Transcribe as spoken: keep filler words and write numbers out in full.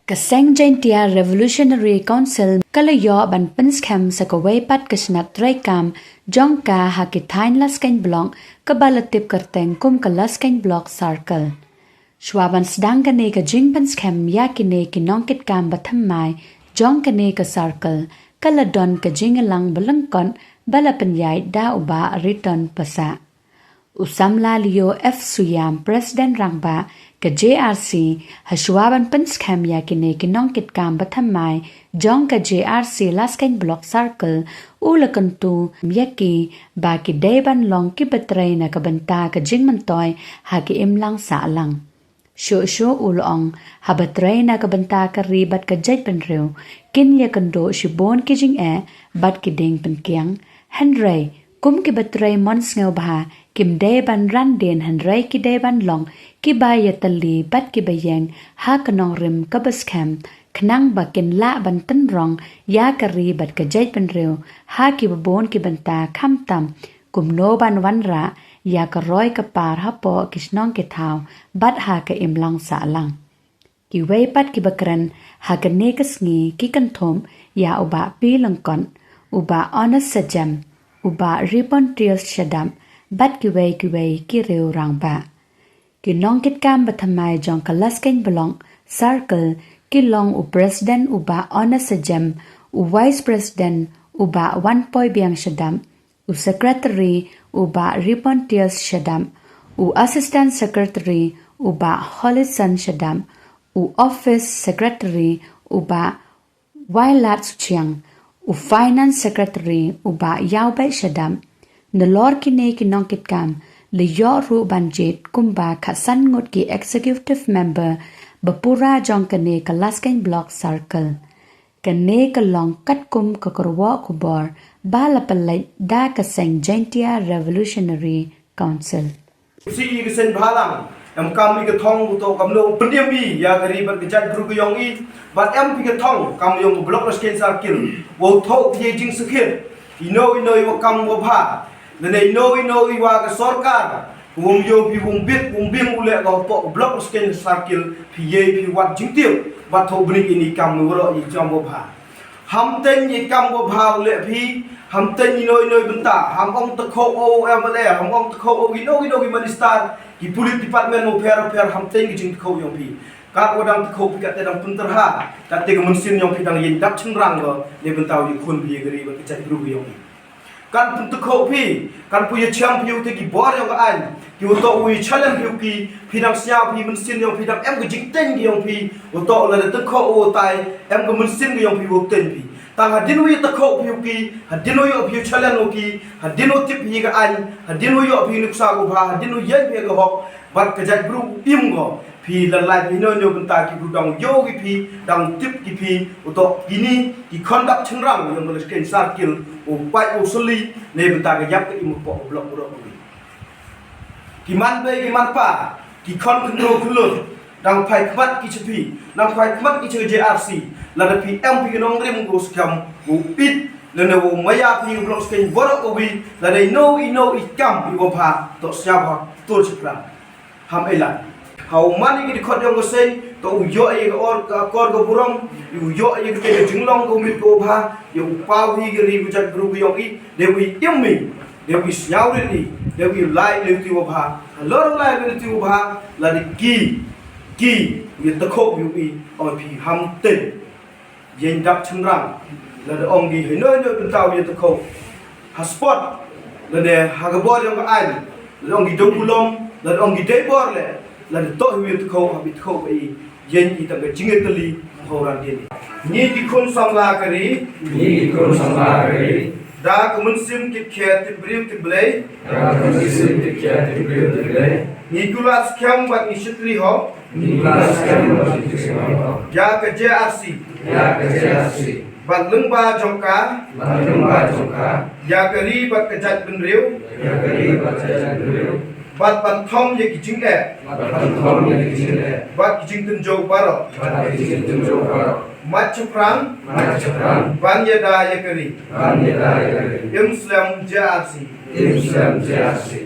Ka Seng Jaintia Revolutionary Council ka la ïoh ban pynskhem sa kawei pat ka shnat treikam jong ka ha ki thaiñ Laskeiñ Block kaba la tip kyrteng kum ka Laskeiñ Block Circle. Shuwa ban sdang kane ka jingpynskhem ïa kine ki nongkitkam bathymmai jong kane ka circle, ka la don ka jingïalang ba lyngkot ba la pynïaid da u Bah Riton Passah. U samla Leo F Suiam, President Rangbah ka J R C, ha shuwa ban pynskhem ïa kine ki nongkitkam bathymmai jong ka J R C Laskeiñ Block Circle, u la kyntu ïa ki ba ki dei ban long kiba trei na ka bynta ka jingmyntoi ha ka imlang sahlang. Shuh shuh u la ong, haba trei na ka bynta ka ri bad ka jaitbynriew, kin ïakynduh shibun ki jingeh bad ki dieng pynkiang. Hynrei kum kiba trei mon sngewbha, kim dei ban ran dien, hynrei ki dei ban long kiba ïatylli bad kiba ïeng ha ka nongrim kaba skhem, khnang ba kin lah ban tynrong ïa ka ri bad ka jaitbynriew ha kiba bun ki bynta, khamtam kumno ban wanrah ïa ka roi ka par hapoh ki shnong ki thaw bad ha ka imlang sahlang. Kiwei pat kiba kren ha kane ka sngi ki kynthup ïa u Bah P Lyngkot, u Bah Ones Sajem, u Bah Ripontius Shadap bad kiwei kiwei ki riew rangbah. Ki nongkitkam bathymmai jong ka Laskeiñ Block Circle ki long u President u Bah Ones Sajem, u Vice President u Bah Wanpoi Biang Shadap, u Secretary u Bah Ripontius Shadap, u Assistant Secretary u Bah Holison Shadap, u Office Secretary u Bah Wailat Suchiang, u Finance Secretary u Bah Ïawbeit Shadap. Nalor kine ki nongkitkam la ïoh ruh ban jied kumba khatsan ngut ki Executive Member ba pura jong kane ka Laskeiñ Block Circle. Kane ka long katkum ka kyrwoh khubor ba la pynleit da ka Seng Jaintia Revolutionary Council. Sih i ka seng bhalang, em kam i ka thong u to kamno pynim i ïa ka ri bad ka jaitbru ka ïong i, bad em phi ka thong kam ïong ka Block Laskeiñ Circle, wow thoh phi ïa i jingsakhiat ino ino i wa kam wa bha, lane ino ino i wa ka sorkar, wom ïoh phi wom bit wom bing u leh ka hapoh ka Block Laskeiñ Circle, phi ïa i phi wad jingtip bad thoh bniah i ni kam no waroh i kam wa bha. Ham teng i kam wa bha u leh phi, ham teng ino ino i bynta, ham ong tykhoh o M L A, ham ong tykhoh o ino ino i minister, ki police department wa pher wa pher, ham teng ki jingtykhoh ïong phi. Kat wa dang tykhoh phi kat te dang pynterha, kat te ka mynsiem ïong phi dang ïeng dap chynrang ko, ne bynta u ïakhun phi ïa ka ri bad ka jaitbru ka ïong phi. Kan pyntykhoh phi, kan pynïachiam phi ïa u te ki bor ïong ka aiñ, ki wa toh u ïa challenge phi u ki, phi dang sñiaw phi mynsiem ïong phi dang em ka jingteng ki ïong phi, wa toh lada tyngkhoh u tai, em ka mynsiem ki ïong phi wa teng phi. Tang hadien u ïa tykhoh phi u ki, hadien u ïoh phi u challenge u ki, hadien u tip phi ïa ka aiñ, hadien u ïoh phi nuksa u bha, hadien u ïeng phi ïa ka hok, bad ka jaitbru u im ko. Phi la lai phi no no bynta ki bru dang ïoh ki phi, dang tip ki phi, u toh kini ki khon dap chynrang ïong ka Laskeiñ Circle, u pait u sylli, ne bynta ka ïap ka im u poh u Block u rok u. Ki man bei ki man pa, ki khon khynro khynlur, dang phai khmat ki cha phi, dang phai khmat ki cha J R C, lada phi em phi ka nongrim ko skam, u it, lane u maya phi u Block Laskeiñ waroh u wi, lada ino ino i kam i wa bha, toh sñiaw bha, tur chaphrang. Ham eilat. Ha u man ïa ki dkhot ïong ka seng, to u ïoh ïa ka or ka kor ka burom, u ïoh ïa ka jinglong ka mit ka bha, ïa u paw hi ka ri ka jaitbru ka ïong i, de u im i, de u sñiaw rit i, de u lai rit i wa bha. Halor u lai rit i wa bha, lada ki, ki, ïa tykhoh ïong i, ong phi ham teng. Ïeng dap chynrang, lada ong ki hynno hynno bynta u ïa tykhoh. Ha sport, lada ha ka bor ïong ka aiñ, lada ong ki dong bulom, lada ong ki dei bor leh, lada toh u ïa tykhoh, ha phi tykhoh ba i, ïeng i tang ka jingïatylli, ha u ran dien. Ngi ki khun samla ka ri. Ngi ki khun samla ka ri. Da ka mynsiem tip kher tip briew tip Blei. Da ka mynsiem tip kher tip briew tip Blei. Ngi kular skhem bad ngi shakri hok. Ngi kular skhem bad ngi shakri hok. Ïa ka J R C. Ïa ka J R C. Bad lyngba jong ka. Bad lyngba jong ka. Ïa ka ri bad ka jaitbynriew. Ïa ka ri bad ka jaitbynriew. Bad ban thom ïa ki jingeh. Bad ban thom ïa ki jingeh. Bad ki jingtynjuh baroh. Bad ki jingtynjuh baroh. Mat shaphrang. Mat shaphrang. Ban ïada ïa ka ri. Ban ïada ïa ka ri. Im slem J R C. Im slem J R C.